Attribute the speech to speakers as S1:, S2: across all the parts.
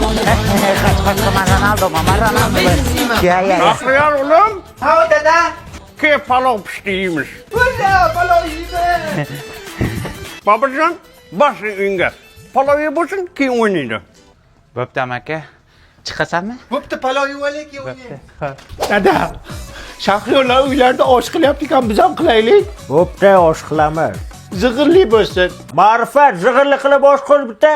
S1: Qoch, qoch, man Ronaldo, man Ronaldo. Ya, ya, ya.
S2: Shahriyor o'g'lim,
S3: Ha dada.
S2: Ke palov pishdi yeymiz.
S3: Ura, palov yeymiz.
S2: Boburjon, boshing uyingga. Palov yeb bo'lsin, keyin o'ynaydi.
S1: Bo'pti aka. Chiqasanmi?
S3: Bo'pti, palov yeb olaylik, keyin o'ynaymiz.
S4: Dada, Shahriyorlar uylarida osh qilyapti ekan, biz ham qilaylik.
S5: Bo'pti, osh qilamiz.
S4: Zig'irli bo'lsin.
S5: Ma'rifat, zig'irli qilib osh qil bitta.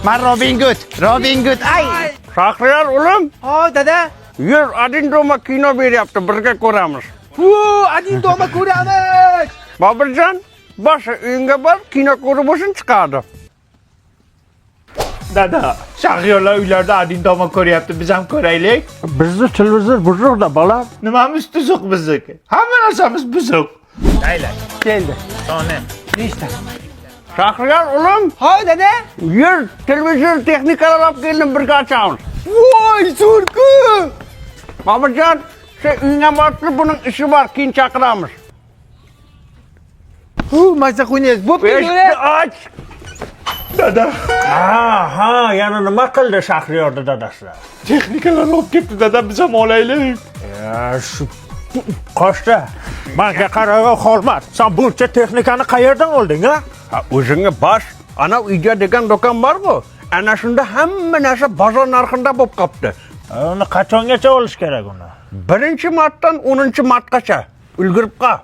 S1: Man Robin Hood, Robin Hood. Ay!
S2: Shahriyor o'g'lim,
S3: Ha dada.
S2: yur Один дома kino beryapti, birga ko'ramiz.
S3: Hu, Один дома ko'ramiz.
S2: Boburjon, boshi uyingga bor, kino ko'rib bo'lsin chiqadi.
S4: Dada, Shahriyorlar uylarida Один дома ko'ryapti, biz ham ko'raylik.
S5: Bizni televizor buzuqda, bolam.
S4: Nimamiz tuzuq bizniki? Hamma narsamiz buzuq.
S3: Keldi.
S1: Nechta?
S2: Shahriyor o'g'lim,
S3: Ha dada.
S2: yur televizor texnikalar olib keldim, birga ochamiz.
S3: Voy, zo'r-ku.
S2: Boburjon, sen uyingga borib tur, buning ishi bor, keyin chaqiramiz.
S3: Hu, maza qo'yingiz. Bo'pti,
S2: Eshikni och.
S4: Dada,
S5: Ha, ha, yana nima qildi Shahriyorni dadasi?
S4: Texnikalar olib kelibdi, dada, biz ham olaylik.
S5: Ya, shu qochdi. Manga qarag'in, Xormat. Sen buncha texnikani qayerdan olding, ha?
S2: Ha, o'zingga bos. Ana uyga degan do'kon bor-ku. Ana shunda hamma narsa bozor narxida bo'lib qolibdi.
S5: Uni qachongacha olish kerak uni?
S2: 1-martdan 10-martgacha ulgurib qol.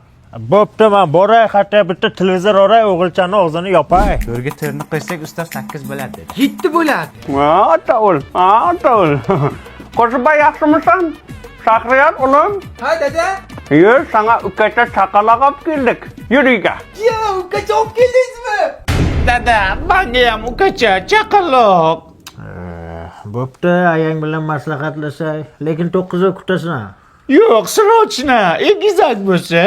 S5: Bo'pti, men boray, hatto bitta televizor olay, o'g'ilchani og'zini yopay.
S1: To'rga to'rni qo'ysak, ustoz 8 bo'ladi dedi.
S3: 7 bo'ladi.
S2: Ha, o'l. Ha, o'l. Qo'shibay, yaxshimisan? Shahriyor o'g'lim,
S3: Ha dada.
S2: yur, sana ukacha chaqaloq olib keldik. Yur uyga.
S3: Ya, ukacha olib keldingizmi?
S4: Dada, menga ham ukacha chaqaloq.
S5: Bo'pti, ayang bilan maslahatlashay, lekin 9ga kutasan.
S4: Yo'q, срочно, egizak bo'lsa.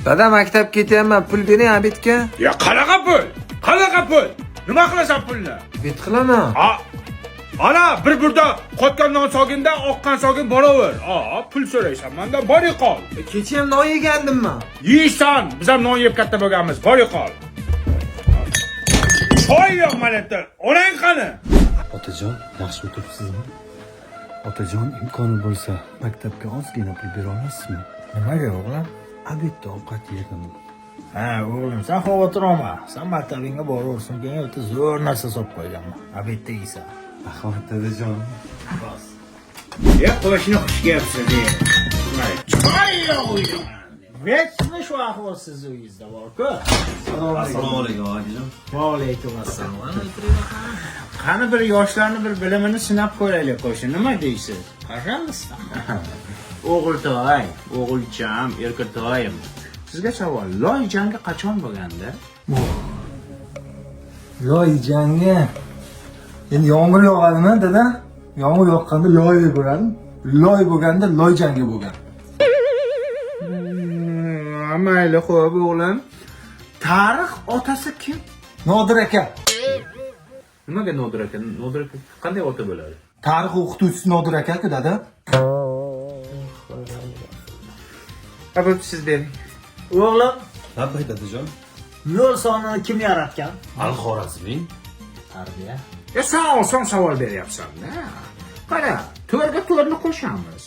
S6: Dada, maktabga ketyapman, pul bering обед ga.
S4: Ya qanaqa pul? Qanaqa pul? Nima qilasan pulni?
S6: Обед qilaman.
S4: A, ana bir burda qotgan non soginda oqqan sogin boraver. A, pul so'raysan mandan, bor qol.
S6: Kecha ham non yegandim man.
S4: Yeysan, biz ham non yeb katta bo'lganmiz, bor qol. Choy yo'q mana yerda. Onang qani?
S7: Otajon, yaxshi o'tiribsizmi? Otajon, imkoni bo'lsa, maktabga ozgina pul bera olasizmi?
S5: Nimaga, o'g'lim?
S7: Обед da ovqat yedim.
S5: Ha, o'g'lim, sen xavotir olma. Sen maktabingga boraversin, keyin bitta zo'r narsa solib qo'yganman. Обед da yeysan.
S7: Rahmat, dadajon.
S4: Ya qo'shni xush kelibsiz. Choy yo'q uyda.
S5: Vechni shu ahvol sizni uyingizda bor-ku.
S7: Assalomu alaykum, akajon.
S5: Va alaykum assalom. Qani bir yoshlarni bir bilimini sinab ko'raylik qo'shni. Nima deysiz? Пожалуйста. O'g'iltoy, o'g'ilcham, erkatoyim. Sizga savol, loy jangi qachon bo'lganda?
S6: Loy jangi. Endi yomg'ir yog'adimi, dada? Yomg'ir yoqqanda loy bo'ladi. Loy bo'lganda loy jangi bo'lgan.
S5: Mayli, xo'p, o'g'lim. Tarix otasi kim?
S6: Nodir aka.
S5: Nimaga Nodir aka? Nodir aka qanday ota bo'ladi?
S6: Tarix o'qituvchisi Nodir aka-ku, dada.
S3: Ha, bo'pti, siz bering.
S5: O'g'lim,
S7: Labbay, dadajon.
S5: nol sonini kim yaratgan?
S7: Al-Xorazmiy.
S5: Tarbiya.
S4: Ya sen oson savol beryapsan-da. Qara, to'rtga to'rtni qo'shamiz.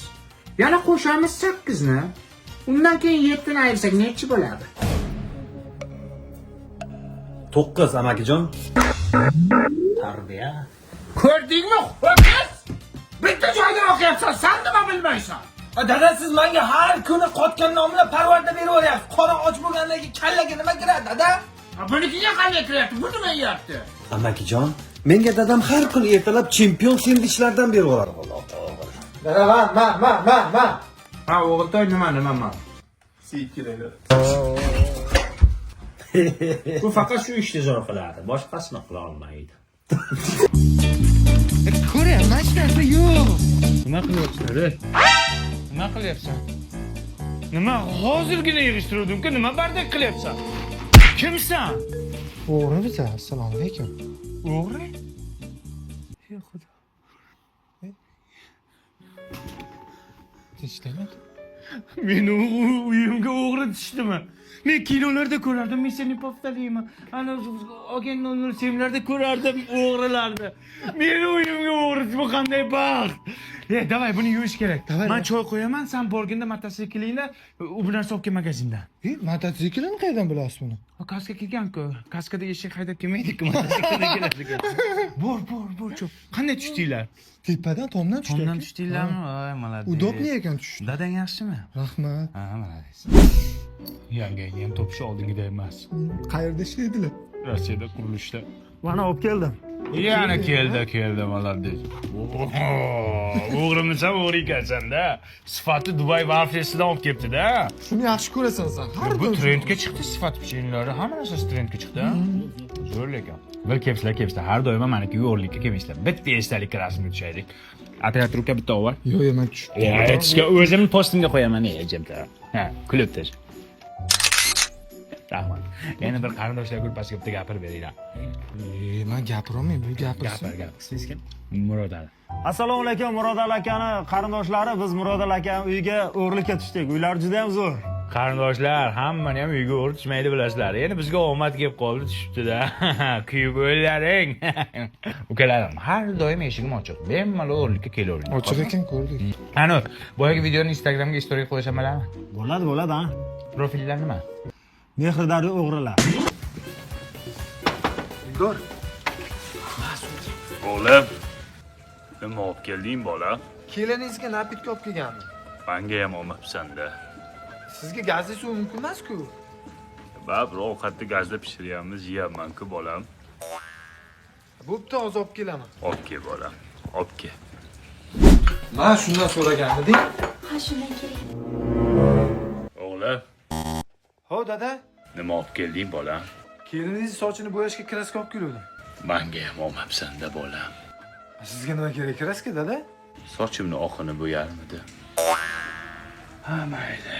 S4: Yana qo'shamiz 8ni. Undan keyin 7ni ayirsak nechi bo'ladi?
S7: 9, amakijon.
S5: Tarbiya.
S4: Ko'rdingmi, ho'kiz? Bitta joyda o'qiyapsan, san nima bilmaysan?
S3: Dada, siz menga har kuni qotgan non bilan parvarda beraveryapsiz. Qora och bo'lgandan keyin kallaga nima kiradi, dada?
S4: Ha, bunikiga qanday kiryapti? Bu nima yeyapti?
S7: Amakijon, menga dadam har kuni ertalab chempion sendvichlardan beraveradi.
S6: Dada, man, man, man, man, man.
S4: Ha, o'g'iltoy, nima, nima, man?
S5: Bu faqat shu ishni zo'r qiladi, boshqasini qila olmaydi.
S3: Ko'ryapman, hech narsa yo'q.
S4: Nima qilyapsan, ey? Nima qilyapsan? Nima hozirgina yig'ishtiruvdim-ku, nima бардак qilyapsan? Kimsan?
S6: O'g'ri biza, assalomu alaykum.
S4: O'g'ri? Ey Xudo.
S6: Tinchlikmi?
S4: Meni uyimga o'g'ri tushdimi? Men kinolarda ko'rardim, Миссия неповторима. Ana Agent 007larda ko'rardim o'g'rilarni. Meni uyimga Bu qanday baxt? E, давай, buni yuvish kerak. Man choy qo'yaman, san borganda mototsiklingda u bu narsa olib kel magazindan.
S6: E, mototsiklini qayerdan bilasiz buni?
S4: Kaska kelgan-ku. Kaskada eshak haydab kelmaydi-ku, mototsiklda keladi. Bor, bor, bor, cho'p. Qanday tushdinglar?
S6: Tepadan, tomdan tushdi.
S4: Tomdan tushdinglarmi? Voy, молодец.
S6: Удобный ekan tushdi.
S4: Dadang yaxshimi?
S6: Rahmat.
S4: Ha, молодец. Yangangni ham topish oldingidek emas.
S6: Qayerda ishlaydilar?
S4: Rossiyada qurilishda.
S7: Mana olib keldim.
S4: Yana keldi, keldi, молодец. O'g'rimisan, o'g'ri ekansan-da. Sifati Dubay vaflisidan olib kelibdi-da.
S6: Shuni yaxshi ko'rasan sen. Har
S4: Bu
S6: doim.
S4: Trendga chiqdi, sifat pechenlari, hamma narsasi trendga chiqdi. Zo'r lekin. Bir kelibsizlar, kelibsizlar. Har doim manikiga o'g'irlikka kelmaysizlar. Bitta esdalikka rasmga tushaylik. Оператор trubka bitta olib.
S6: Yo'q, yo'q, men tushdim.
S4: Aytishga o'zimni postimga qo'yaman, ey jimta. Ha, kulib tash. Rahmat. Yana bir qarindoshlar gruppasiga bitta gapirib beringlar.
S6: E, men gapirolmayman, bu gapirsin.
S4: Gapir, gapir. Siz kim? Murod Ali.
S7: Assalomu alaykum, Murod Ali akani qarindoshlari. Biz Murod Ali akani uyiga o'g'irlikka tushdik. Uylari juda ham zo'r.
S4: Qarindoshlar, hammani ham uyga o'g'ri tushmaydi, bilasizlar. Endi bizga omad kelib qoldi, tushibdi-da. Kuyib o'llaring. Ukalarim, har doim eshigim ochiq. Bemalol o'g'irlikka kelavering.
S6: Ochiq ekan, ko'rdik.
S4: Ani, boyagi videoni Instagramga story qo'ysam bo'ladimi?
S7: Bo'ladi, bo'ladi, ha.
S4: Profillar nima?
S7: Mehrdari o'g'rilar.
S6: Igor.
S8: O'g'lim, nima olib kelding, bola?
S6: Keliningizga напитка olib kelgandim.
S8: Manga ham olmabsan-da.
S6: Sizga gazli suv mumkin emas-ku.
S8: Baribir ovqatni gazda pishiryapmiz, yeyapman-ku, bolam.
S6: Bo'pti, hozir olib kelaman.
S8: Olib kel, bolam. Olib kel.
S6: Man shundan so'raganmidim?
S9: Ha, shundan kerak.
S8: O'g'lim,
S6: Ho, dada.
S8: Nima olib kelding, bolam?
S6: Keliningizni sochini bo'yashga краска olib keluvdim.
S8: Manga ham olmabsan-da, bolam.
S6: Sizga nima kerak краска, dada?
S8: Sochimni oqini bo'yarmidi? Ha, mayli.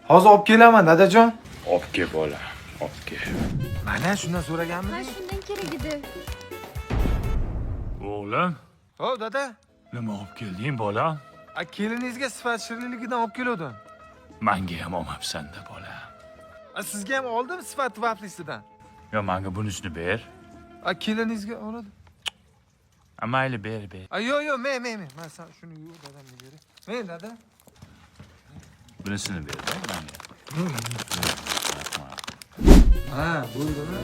S6: Hozir olib kelaman, dadajon.
S8: Olib kel, bolam. Olib kel.
S6: Mana shundan
S9: Ha,
S6: so'raganmidim?
S9: shundan kerak edi.
S8: O'g'lim,
S6: Ho, dada.
S8: nima olib kelding, bolam?
S6: A, keliningizga sifat shirinligidan olib keluvdim.
S8: Manga ham olmabsan-da, bolam.
S6: A, sizga ham oldim sifat vaflisidan.
S8: Yo, manga bunisini ber.
S6: A, keliningizga oladi.
S8: A, mayli, ber, ber.
S6: A, yo'q, yo'q, men, men, men. Man san shuni yo'q, dadamga beray. Men, dada.
S8: Bunisini ber, manga.
S6: Ha, bo'ldimi?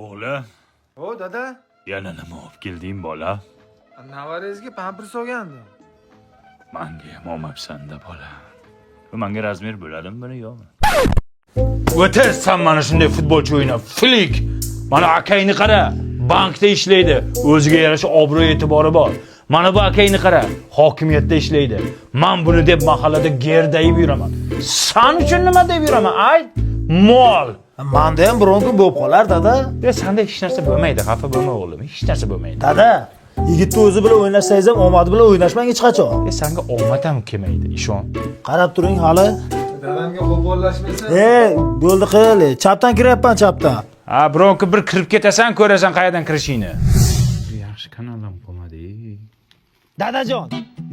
S8: O'g'lim,
S6: Ho, dada.
S8: yana nima olib kelding, bola?
S6: Nevarangizga pampers olgandim.
S8: Manga ham olmabsan-da, bola. Bu manga размер bo'ladimi, buni yo'qmi? O'tir san mana shunday futbolchi o'ynab, Flik. Mana akangni qara, bankda ishlaydi, o'ziga yarasha obro' e'tibori bor. Mana bu akangni qara, hokimiyatda ishlaydi. Man buni deb mahallada gerdayib yuraman. San uchun nima deb yuraman, ayt? Mol.
S7: Manda ham biron kun bo'lib qolar, dada.
S4: E, sanda hech narsa bo'lmaydi, xafa bo'lma, o'g'lim, hech narsa bo'lmaydi.
S7: Dada, yigitni o'zi bilan o'ynashsangiz ham omadi bilan o'ynashmang hech qachon.
S4: E, sanga omad ham kelmaydi, ishon.
S7: Qarab turing hali.
S6: Dadamga qo'pollashmaysan.
S7: E, bo'ldi qil. Chapdan kiryapman, chapdan.
S4: Ha, biron kun bir kirib ketasan, ko'rasan qayerdan kirishingni. Yaxshi kanaldan qolmadi.
S7: Dadajon,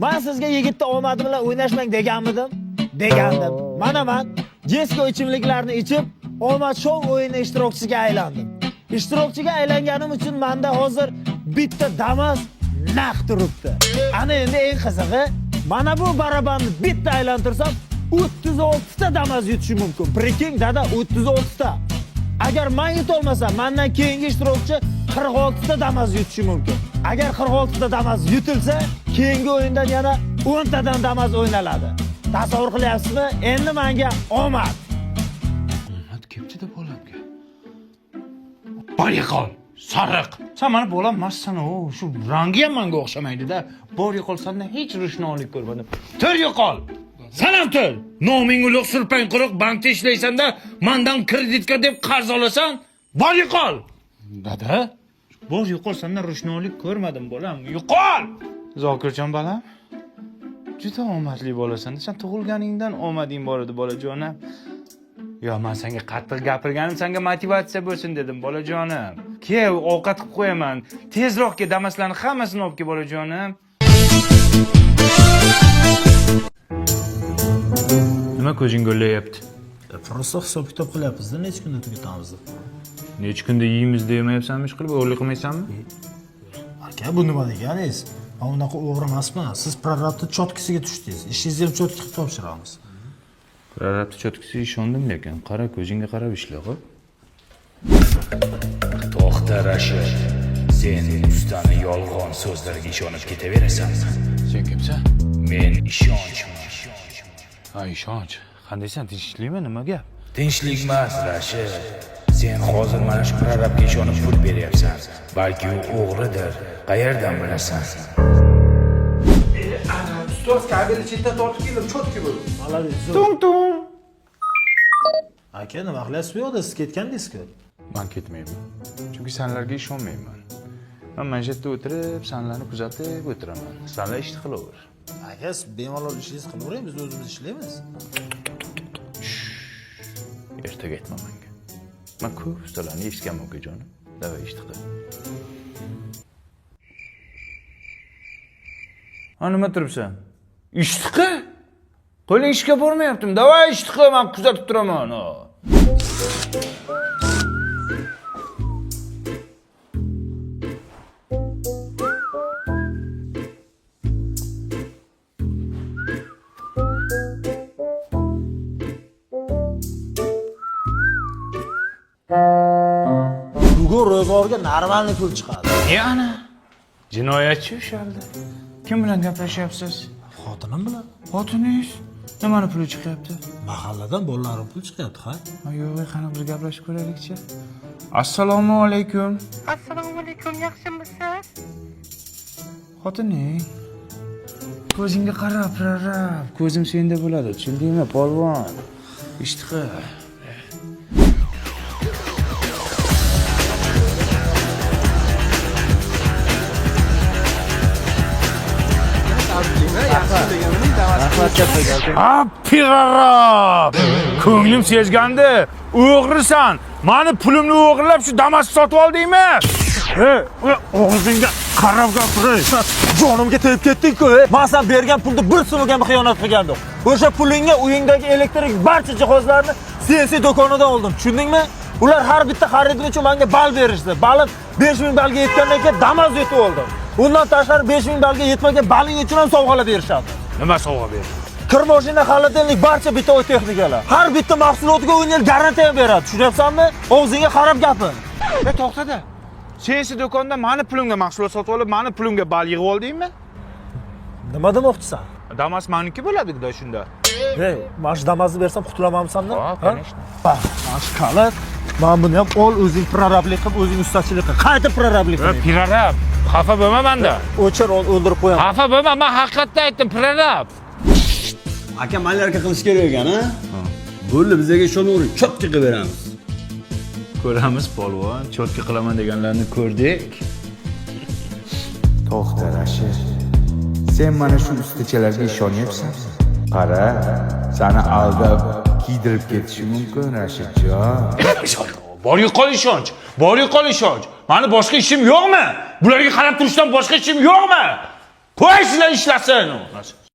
S7: man sizga yigitni omadi bilan o'ynashmang deganmidim? Degandim. Mana man Jesco ichimliklarni ichib, omad shou o'yini ishtirokchisiga aylandim. Ishtirokchiga aylanganim uchun menda hozir bitta Damas naq turibdi. Ana endi eng qizig'i, mana bu barabanni bitta aylantirsam 36 ta Damas yutishi mumkin. Прикинь, dada, 36 ta. Agar man yutolmasam, mendan keyingi ishtirokchi 46 ta Damas yutishi mumkin. Agar 46 ta Damas yutilsa, keyingi o'yindan yana 10 tadan Damas o'ynaladi. Tasavvur qilyapsizmi? Endi menga omad.
S4: Omad kelibdi-da bolamga. Bor yo'qol, sariq. Sen mani bolam emassan, u shu rangi ham menga o'xshamaydi-da. Bor yo'qol, sandan hech ro'shnolik ko'rmadim. Tur yo'qol. San ham tur. Noming ulug', surpang quruq, bankda ishlaysan-da, mandan kreditka deb qarz olasan. Bor yo'qol. Dada, bor yo'qol, sandan ro'shnolik ko'rmadim, bolam. Yo'qol. Zokirjon bolam. Juda omadli bolasan. Sen tug'ilganingdan omading bor edi, bolajonim. Yo, man senga qattiq gapirganim senga motivatsiya bo'lsin dedim, bolajonim. Kel, ovqat qilib qo'yaman. Tezroq kel, Damaslarni hammasini olib kel, bolajonim. Nima ko'zing go'llayapti?
S7: Просто hisob kitob qilyapmiz-da, necha kunda tugatamiz deb.
S4: Necha kunda yeymiz demayapsanmi ish qilib, o'g'irlik qilmaysanmi?
S7: Aka, bu nima deganingiz? Men unaqa o'g'ri emasman. Siz prorabni chotkisiga tushdingiz. Ishingizni ham чётко qilib topshiramiz.
S4: Prorabni чётко siga ishondim, lekin qara, ko'zingga qarab ishla, xo'p?
S8: To'xta, Rashid. Sen ustani yolg'on so'zlariga ishonib ketaverasanmi?
S4: Sen kimsan?
S8: Men ishonchman.
S4: Ha, ishonch. Qandaysan, tinchlikmi, nima gap?
S8: Tinchlik emas, Rashid. Sen hozir mana shu prorabga ishonib pul beryapsan. Balki u o'g'ridir. Qayerdan bilasan?
S3: Ustoz, kabelni chetdan tortib keldim, чётко bo'ldi.
S7: Молодец.
S4: Tung tung.
S7: Aka, nima qilyapsiz bu yoqda? Siz ketgandingiz-ku.
S4: Man ketmayman. Chunki sanlarga ishonmayman. Man mana shu yerda o'tirib, sanlarni kuzatib o'tiraman. Sanlar ishni qilaver.
S7: Aka, siz bemalol ishingizni qilavering, biz o'zimiz ishlaymiz.
S4: Ertaga aytma menga. Man ko'p ustalarni eshitganman, ukajonim. Давай, ishni qil. Ha, nima turibsan? Ishni qil. Qo'ling ishga bormayaptimi? Давай, ishni qil, man kuzatib turaman. Ha.
S7: Bugun ro'zg'orga нормальный pul chiqadi.
S4: E ana. Jinoyatchi ushaldi. Kim bilan gaplashyapsiz?
S7: Xotinim bilan.
S4: Xotiningiz nimani puli chiqyapti?
S7: Mahalladan bolalarim pul chiqyapti, ha?
S4: Ha, yo'q, qani bir gaplashib ko'raylikchi. Assalomu alaykum.
S10: Assalomu alaykum, yaxshimisiz?
S4: Xotining. Ko'zingga qarab, prorab. Ko'zim senda bo'ladi, tushundingmi, polvon? Ishni qil. Ha, prorab. Ko'nglim sezgandi. O'g'risan. Mani pulimni o'g'irlab shu Damas sotib oldingmi?
S7: Ey, og'zingga qarab gapiray. Jonimga tegib ketding-ku. Men san bergan pulni bir so'mga ham xiyonat qilganim yo'q. O'sha pulingga uyingdagi elektrik barcha jihozlarni CNC do'konidan oldim. Tushundingmi? Ular har bitta xaridim uchun menga ball berishdi. Balim 5000 ballga yetgandan keyin Damas yetib oldim. Undan tashqari 5000 ballga yetmagan balling uchun ham sovg'alar berishadi.
S4: Nima sovg'a berdi?
S7: Kir mashina, холодильник, barcha бытовой texnikalar. Har bitta mahsulotiga 10 yil garantiya ham beradi. Tushunyapsanmi? Og'zingga qarab gapir.
S4: E, to'xtada. CNC do'konda mani pulimga mahsulot sotib olib, mani pulimga ball yig'ib oldingmi?
S7: Nima demoqchisan?
S4: Damas maniki bo'ladi-da shunda.
S7: Ey, mana shu Damasni bersam qutulamanmisan-da?
S4: Ha, конечно.
S7: Ha, mana shu kalit. Mana buni ham ol, o'zing prorablik qilib, o'zing ustachilik qil. Qayta prorablik qil.
S4: Prorab, xafa bo'lma manda.
S7: O'chir, ol, o'ldirib qo'yaman.
S4: Xafa bo'lma, men haqiqatda aytdim, prorab.
S11: Aka, малярка qilish kerak ekan, a? Bo'ldi, bizga ishonavering, чётко qilib beramiz.
S4: Ko'ramiz, polvon, чётко qilaman deganlarni ko'rdik.
S12: To'xta, Rashid. Sen mana shu ustachalarga ishonyapsan? Qara, sani aldab kiydirib ketishi mumkin, Rashidjon.
S4: Bor yo'qol ishonch, bor yo'qol ishonch. Mani boshqa ishim yo'qmi? Bularga qarab turishdan boshqa ishim yo'qmi? Qo'y, sizlar ishlasin.